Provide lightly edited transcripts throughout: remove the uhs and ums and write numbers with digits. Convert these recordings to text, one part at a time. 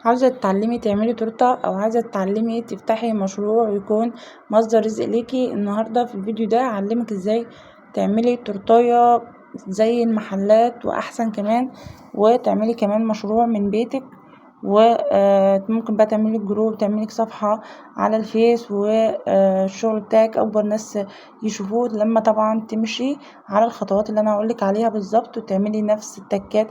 عاوزة تتعلمي تعملي تورتة او عايزة تتعلمي تفتحي مشروع ويكون مصدر رزق ليكي، النهاردة في الفيديو ده هعلمك ازاي تعملي تورتاية زي المحلات واحسن كمان، وتعملي كمان مشروع من بيتك، وممكن بقى تعملي group، تعملي صفحة على الفيس، والشغل بتاعك اكبر ناس يشوفوه لما طبعا تمشي على الخطوات اللي انا هقولك عليها بالظبط، وتعملي نفس التكات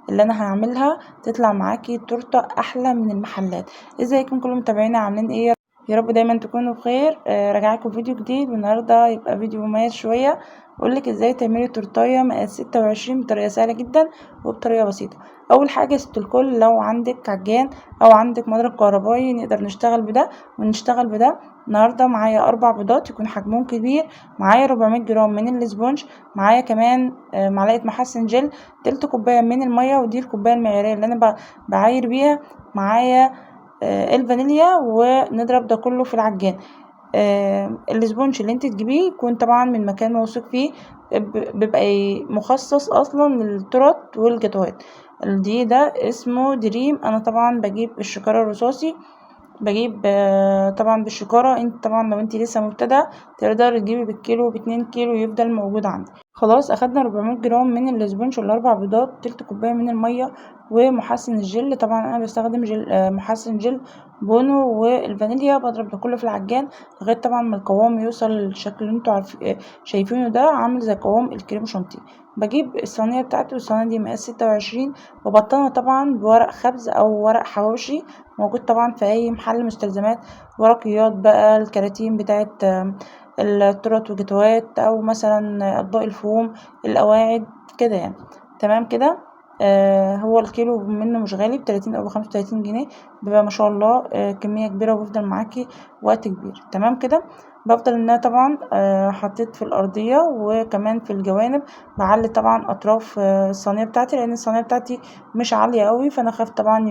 اللي انا هعملها، تطلع معاكي تورته احلى من المحلات. ازيكم كل متابعينا، عاملين ايه؟ يا رب دايما تكونوا بخير. راجعاكم فيديو جديد، والنهارده يبقى فيديو مميز شوية، اقولك ازاي تعملي تورتايه مقاس 26 بطريقة سهلة جدا وبطريقة بسيطة. اول حاجة ست الكل، لو عندك عجان او عندك مضرب كهربائي نقدر نشتغل بده ونشتغل بده. النهارده معايا 4 بيضات يكون حجمهم كبير، معايا 400 جرام من ال sponge، معايا كمان معلقه محسن جل، تلت كوباية من المية، ودي الكوباية المعياريه اللي انا بعاير بيها، معايا الفانيليا، ونضرب ده كله في العجان. ال sponge اللي انت تجيبيه يكون طبعا من مكان موثوق فيه، بيبقى مخصص اصلا للتورت والجاتوهات. الدقيق ده اسمه دريم. انا طبعا بجيب الشكاره الرصاصي، بجيب طبعا بالشكاره. انت طبعا لو انت لسه مبتدئة تقدري تجيبي بالكيلو، باتنين كيلو، يفضل موجود عندك. خلاص اخدنا 400 جرام من ال sponge والاربع بيضات، تلت كوباية من المية، ومحسن الجل. طبعا انا بستخدم محسن جل بونو والفانيليا. بضرب ده كله في العجان لغاية طبعا ما القوام يوصل للشكل اللي انتوا شايفينه ده، عامل زي قوام الكريم شانتيه. بجيب الصينية بتاعتي، والصينيه دي مقاس 26، وبطنها طبعا بورق خبز او ورق حواوشي موجود طبعا في اي محل مستلزمات ورقيات بقى، الكراتين بتاعت التورت والجاتوهات، او مثلا اطباق الفوم، القواعد كده يعني. تمام كده. هو الكيلو منه مش غالي، بتلاتين او بخمسة وتلاتين جنيه، بيبقى ما شاء الله، كمية كبيرة وبيفضل معاكي وقت كبير. تمام كده. بفضل ان انا طبعا، حطيت في الارضية وكمان في الجوانب، بعلي طبعا اطراف، الصينية بتاعتي، لان الصينية بتاعتي مش عالية قوي، فانا خايف طبعا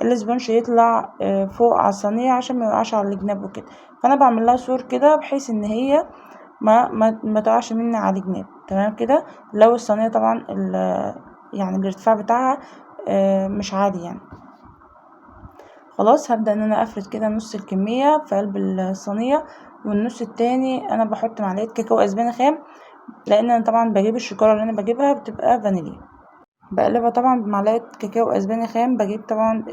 ال sponge يطلع، فوق على الصينية عشان ما يقعش على الجناب وكده، فانا بعمل لها سور كده بحيث ان هي ما تقعش مني على الجناب. تمام كده. لو الصينية طبعا الارتفاع بتاعها، مش عالي يعني. خلاص هبدأ ان انا افرد كده نص الكمية في قلب الصينية، والنص التاني انا بحط معلقة كاكاو اسباني خام، لان انا طبعا بجيب الشكارة اللي انا بجيبها بتبقى فانيليا. بقلبها طبعا بمعلقة كاكاو اسباني خام. بجيب طبعا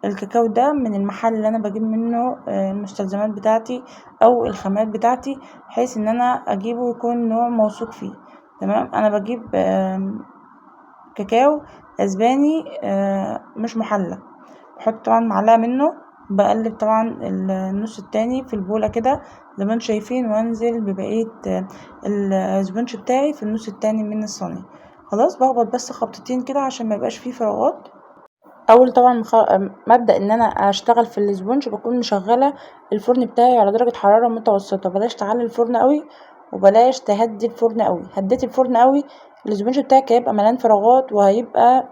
الكاكاو ده من المحل اللي انا بجيب منه، المستلزمات بتاعتي او الخامات بتاعتي، بحيث ان انا اجيبه يكون نوع موثوق فيه. تمام. انا بجيب، كاكاو اسباني، مش محلى، بحط طبعا معلقه منه، بقلب طبعا النص التاني في البوله كده زي ما انتم شايفين، وانزل ببقية ال sponge بتاعي في النص التاني من الصينية. خلاص بخبط بس خبطتين كده عشان ما يبقاش فيه فراغات. اول طبعا ما ابدا ان انا اشتغل في ال sponge بكون مشغله الفرن بتاعي على درجه حرارة متوسطه، بلاش تعلي الفرن قوي وبلاش تهدي الفرن قوي. هديتي الفرن قوي ال sponge بتاعك هيبقى مليان فراغات وهيبقى،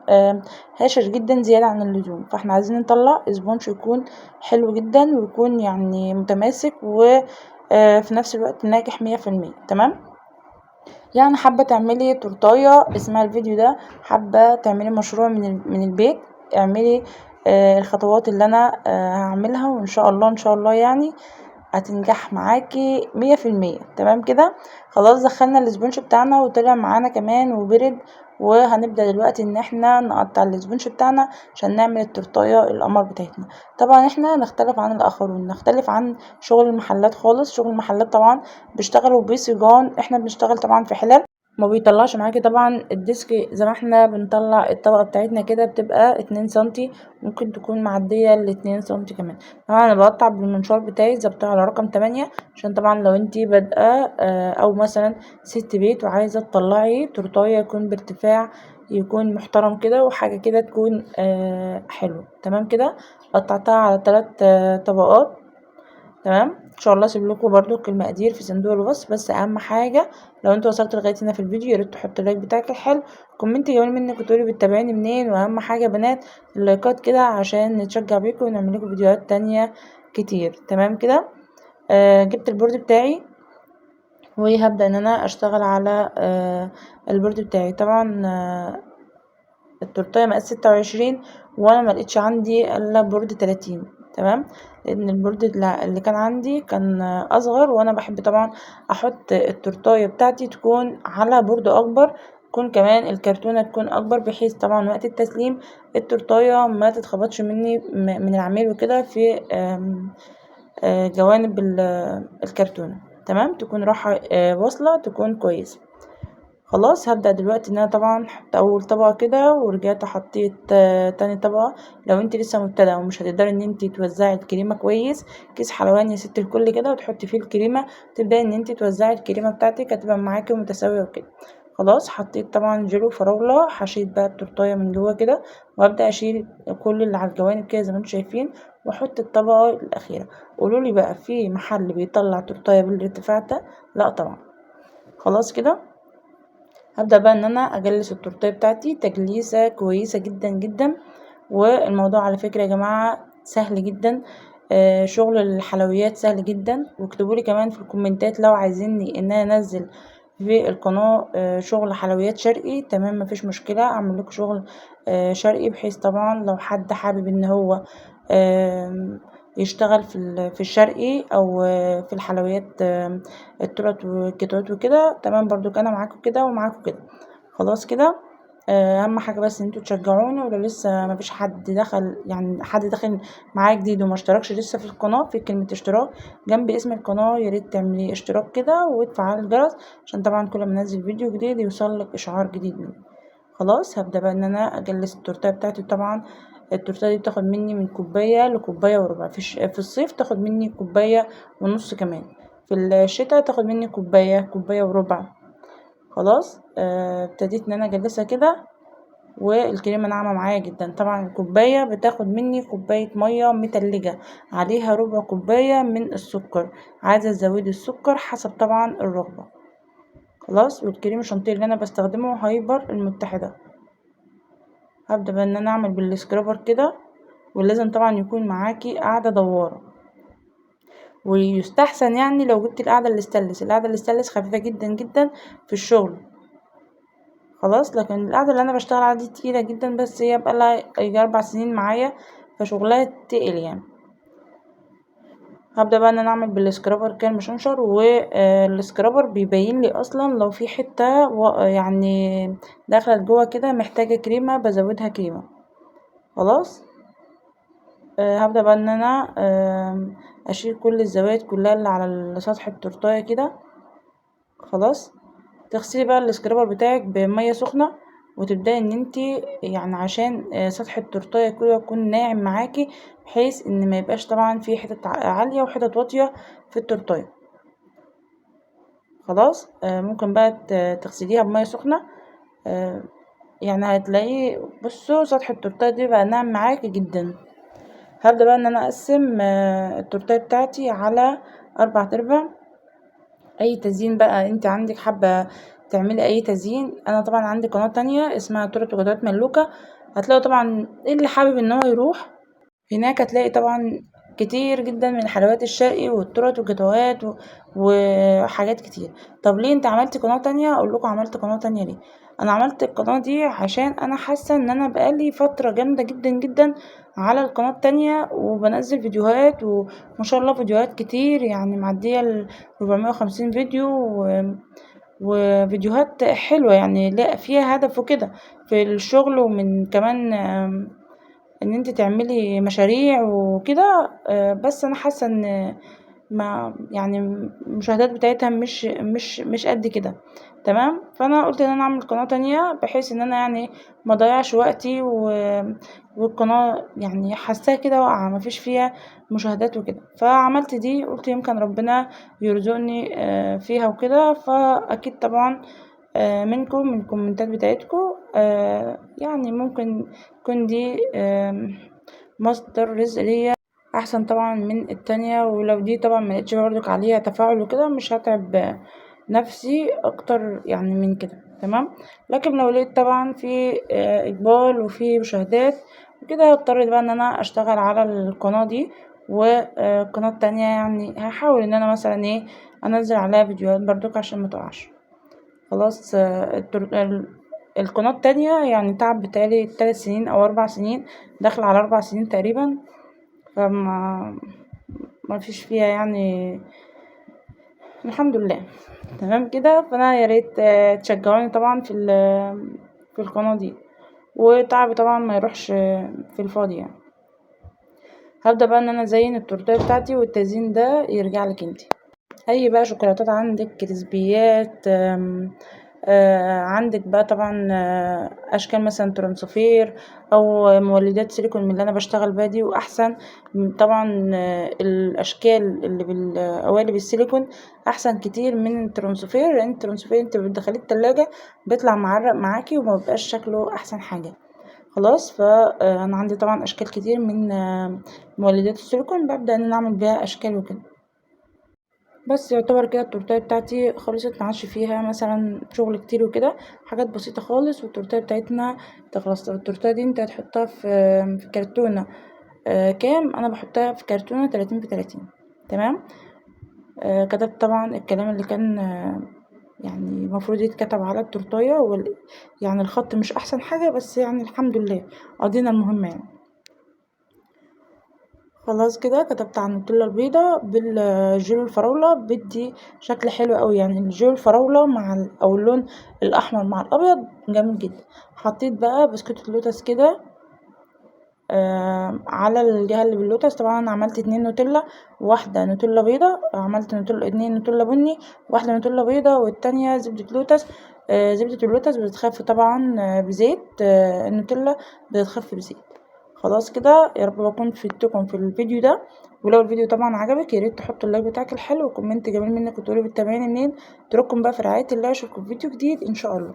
هشش جدا زيادة عن اللزوم. فاحنا عايزين نطلع sponge يكون حلو جدا ويكون متماسك و، في نفس الوقت ناجح مية في المية. تمام. حابة تعملي تورتاية، اسمعي الفيديو ده. حابة تعملي مشروع من البيت، اعملي، الخطوات اللي انا، هعملها، وان شاء الله، ان شاء الله هتنجح معاكي مية في المية. تمام كده. خلاص دخلنا ال sponge بتاعنا وطلع معانا كمان وبرد، وهنبدأ دلوقتي ان احنا نقطع ال sponge بتاعنا عشان نعمل التورتاية القمر بتاعتنا. طبعا احنا نختلف عن الاخرون، نختلف عن شغل المحلات خالص. شغل المحلات طبعا بيشتغلوا بصيجان، احنا بنشتغل طبعا في حلل، ما بيطلعش معاكي طبعا ال disc زي ما احنا بنطلع الطبقة بتاعتنا كده، بتبقى 2 سنتي، ممكن تكون معدية الاتنين سنتي كمان. طبعا انا بقطع بالمنشار بتاعي ظبطه على رقم 8، عشان طبعا لو انتي بادئة، او مثلا ست بيت وعايزة تطلعي تورتاية يكون بارتفاع يكون محترم كده وحاجة كده تكون، حلوة. تمام كده. قطعتها على 3، طبقات. تمام. ان شاء الله اسيب لكم برضو المقادير في صندوق الوصف. بس اهم حاجة لو انتوا وصلتوا لغاية هنا في الفيديو يا ريت تحطوا ال like بتاعك الحلو، comment جميل منك وتقولي بتتابعيني منين، واهم حاجة يا بنات اللايكات كده عشان نتشجع بيكم ونعمل لكم فيديوهات تانية كتير. تمام كده. جبت ال board بتاعي وهبدا ان انا اشتغل على، ال board بتاعي. طبعا، التورتايه مقاس 26، وانا ما لقيتش عندي الا board 30. تمام، لان ال board اللي كان عندي كان اصغر، وانا بحب طبعا احط التورتايه بتاعتي تكون على board اكبر، تكون كمان الكرتونه تكون اكبر، بحيث طبعا وقت التسليم التورتايه ما تتخبطش مني من العميل وكده في جوانب الكرتونه. تمام، تكون راحة واصله، تكون كويسة. خلاص هبدأ دلوقتي ان انا طبعا حطيت اول طبقه كده، ورجعت حطيت تاني طبقه. لو انت لسه مبتدئة ومش هتقدري ان انت توزعي الكريمة كويس، كيس حلواني يا ست الكل كده وتحطي فيه الكريمة، تبداي ان انت توزعي الكريمة بتاعتك، هتبقى معاكي متساوية وكده. خلاص حطيت طبعا جيلو فراوله، حشيت بقى التورتايه من جوه كده، وابدا اشيل كل اللي على الجوانب كده زي ما انتم شايفين، واحط الطبقة الاخيرة. قولوا لي بقى في محل بيطلع تورتايه بالارتفاع ده؟ لا طبعا. خلاص كده هبدأ بقى ان انا اجلس التورتيه بتاعتي تجليسة كويسة جدا جدا. والموضوع على فكرة يا جماعة سهل جدا، شغل الحلويات سهل جدا. واكتبوا لي كمان في الكومنتات لو عايزيني ان انا انزل في القناة شغل حلويات شرقي. تمام، مفيش مشكلة، اعمل لكم شغل شرقي، بحيث طبعا لو حد حابب ان هو يشتغل في الشرقي او في الحلويات، التورت والكيتوات وكده. تمام، برضو انا معاكم كده ومعاكم كده. خلاص كده، اهم حاجة بس ان انتوا تشجعوني، ولو لسه مفيش حد دخل، يعني حد دخل معايا جديد وما اشتركش لسه في القناة، في كلمة اشتراك جنب اسم القناة، يا ريت تعملي اشتراك كده وتفعلي الجرس، عشان طبعا كل ما انزل فيديو جديد يوصلك اشعار جديد مني. خلاص هبدا بقى ان انا اجلس التورتيه بتاعتي. طبعا التورتيه دي بتاخد مني من كوباية لكوبايه وربع، في الصيف تاخد مني كوباية ونص، كمان في الشتاء تاخد مني كوباية، كوباية وربع. خلاص، ابتديت ان انا اجلسها كده، والكريمه ناعمة معايا جدا. طبعا الكوباية بتاخد مني كوباية مية متلجه عليها ربع كوباية من السكر، عايزه تزودي السكر حسب طبعا الرغبة. خلاص، والكريم شانتيه اللي انا بستخدمه هايبر المتحدة. هبدا بقى ان انا اعمل بال scraper كده، ولازم طبعا يكون معاكي قاعدة دواره، ويستحسن لو جبتي القاعدة الاستانلس. القاعدة الاستانلس خفيفة جدا جدا في الشغل. خلاص، لكن القاعدة اللي انا بشتغل عليها دي تقيلة جدا، بس هي بقى لها يجي 4 سنين معايا، فشغلها تقل. هبدا بقى ان انا اعمل بال scraper كده المشنشر، وال scraper بيبين لي اصلا لو في حتة داخله لجوه كده محتاجه كريمة بزودها كريمة. خلاص، هبدا بقى ان انا اشيل كل الزوايد كلها اللي على سطح التورتايه كده. خلاص، تغسلي بقى ال scraper بتاعك بميه سخنة، وتبداي ان انتي عشان سطح التورتايه كده يكون ناعم معاكي، بحيث ان ما يبقاش طبعا في حتت عالية وحتت واطية في التورتايه. خلاص، ممكن بقى تغسليها بميه سخنة، هتلاقي سطح التورتايه دي بقى ناعم معاكي جدا. هبدا بقى ان انا اقسم التورتايه بتاعتي على 4 ارباع. اي تزيين بقى انت عندك حابة تعملي اي تزيين، انا طبعا عندي قناة تانية اسمها تورت وجاتوهات ملوكه، هتلاقوا طبعا اللي حابب ان هو يروح هناك هتلاقي طبعا كتير جدا من الحلويات الشرقي والتورت والجاتوهات وحاجات كتير. طب ليه انت عملتي قناة تانية؟ اقول لكم عملت قناة تانية ليه. انا عملت القناة دي عشان انا حاسه ان انا بقالي فترة جامدة جدا جدا على القناة التانية وبنزل فيديوهات، وما شاء الله فيديوهات كتير، معدية ال 450 فيديو وفيديوهات حلوة لا فيها هدف وكده في الشغل، ومن كمان، ان انت تعملي مشاريع وكده. بس انا حاسه ان ما المشاهدات بتاعتها مش قد كده. تمام، فانا قلت ان انا اعمل قناة تانية بحيث ان انا ما اضيعش وقتي والقناة حاساها كده واقعه ما فيش فيها مشاهدات وكده، فعملت دي قلت يمكن ربنا يرزقني فيها وكده. فاكيد طبعا، منكم من الكومنتات بتاعتكم، ممكن تكون دي، مصدر رزق ليا احسن طبعا من التانية. ولو دي طبعا ما لقيتش برضك عليها تفاعل وكده مش هتعب نفسي اكتر من كده. تمام، لكن لو لقيت طبعا في، اقبال وفي مشاهدات وكده هضطر بقى ان انا اشتغل على القناة دي، والقناة التانية هحاول ان انا مثلا انزل عليها فيديوهات برضك عشان ما تقعش. خلاص، القناة التانية يعني تعب بتالي 3 سنين او 4 سنين، داخلة على 4 سنين تقريبا، فما ما فيش فيها يعني، الحمد لله تمام كده. فانا يا ريت تشجعوني طبعا في القناة دي، وتعبي طبعا ما يروحش في الفاضي يعني. هبدأ بقى ان انا ازين التورتيه بتاعتي، والتزيين ده يرجع لك انتي. اي بقى شوكولاتات عندك، كريسبيات، عندك بقى طبعا، اشكال مثلا transfer او مولدات سيليكون من اللي انا بشتغل بيها دي، واحسن طبعا، الاشكال اللي بالقوالب السيليكون احسن كتير من ال transfer، لان ال transfer انت بتدخليه التلاجة بيطلع معرق معاكي وما بيبقاش شكله احسن حاجة. خلاص، انا عندي طبعا اشكال كتير من مولدات السيليكون، ببدا ان انا اعمل بيها اشكال وكده. بس يعتبر كده التورتيه بتاعتي خلصت، ما عادش فيها مثلا شغل كتير وكده، حاجات بسيطه خالص، والتورتيه بتاعتنا تخلص. طب التورتيه دي انت هتحطها في كرتونه، كام؟ انا بحطها في كرتونه 30 في 30. تمام. كتبت طبعا الكلام اللي كان، المفروض يتكتب على التورتيه، الخط مش احسن حاجه، بس الحمد لله قضينا المهمه يعني. خلاص كده كتبت على النوتيلا البيضة بالجيلو الفراولة، بدي شكل حلو قوي يعني، الجيلو الفراولة مع او اللون الاحمر مع الابيض جميل جدا. حطيت بقى بسكوت اللوتس كده، على الجهة اللي باللوتس. طبعا انا عملت 2 نوتيلا، واحدة نوتيلا بيضة، عملت 2 نوتيلا بني، واحدة نوتيلا بيضة، والتانية زبدة لوتس. زبدة اللوتس بتتخف طبعا، بزيت، النوتيلا بتتخف بزيت. خلاص كده، يا رب اكون فدتكم في الفيديو ده، ولو الفيديو طبعا عجبك يا ريت تحطوا ال like بتاعك الحلو و comment جميل منك وتقولي بتتابعيني منين. اترككم بقى في رعاية الله، اشوفكم في فيديو جديد ان شاء الله.